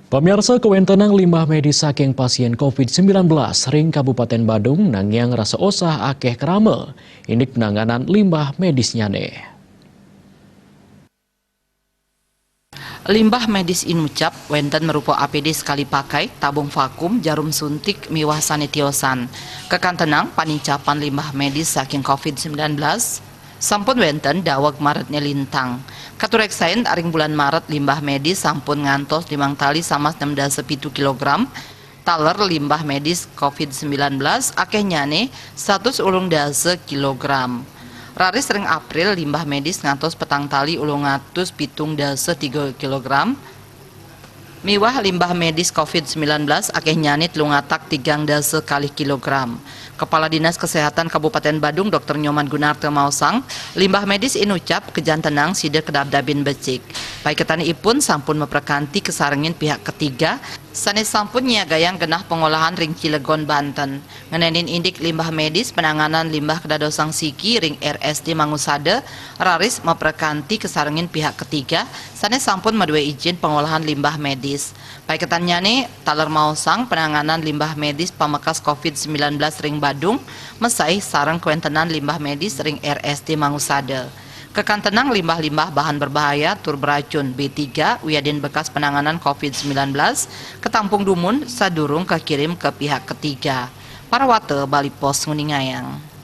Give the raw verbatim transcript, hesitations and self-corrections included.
Pamiarsa, kawéntenan limbah medis saking pasién covid sembilan belas ring Kabupaten Badung nangiang rasa osah akéh krama indik penanganan limbah medisnyané. Limbah medis inucap wénten marupa A P D sekali pakai, tabung vakum, jarum suntik, miwah sané tiosan. Kakantenang panincapan limbah medis saking covid sembilan belas sampun wénten daweg Maret nélintang. Katuréksain ring bulan Maret limbah medis sampun ngantos limang tali samas enam dasa pitu kilogram, taler limbah medis covid sembilan belas akéhnyané satus ulung dasa kilogram. Raris ring April limbah medis ngantos petang tali ulung atus pitung dasa tiga kilogram. Miwah limbah medis covid sembilan belas akéhnyané telung atak tigang dasa kalih kilogram. Kepala Dinas Kesehatan Kabupaten Badung, Dokter Nyoman Gunarta maosang, limbah medis inucap kajantenang sida kadabdabin becik. Paiketanipun sampun maprekanti kasarengin pihak ketiga sané sampun nyiagayang genah pangolahan ring Cilegon, Banten. Ngenénin indik limbah medis, penanganan limbah kadadosang siki ring R S D Mangusada, raris maprekanti kasarengin pihak ketiga sané sampun madué ijin pangolahan limbah medis. Paiketannyané taler maosang penanganan limbah medis pamekas covid sembilan belas ring Badung, mesaih sareng kawéntenan limbah medis ring R S D Mangusada. Kakantenang limbah-limbah bahan berbahaya tur beracun B tiga wiadin bekas penanganan covid sembilan belas katampung dumun sadurung kakirim ka pihak ketiga. Parwata Bali Post nguningayang.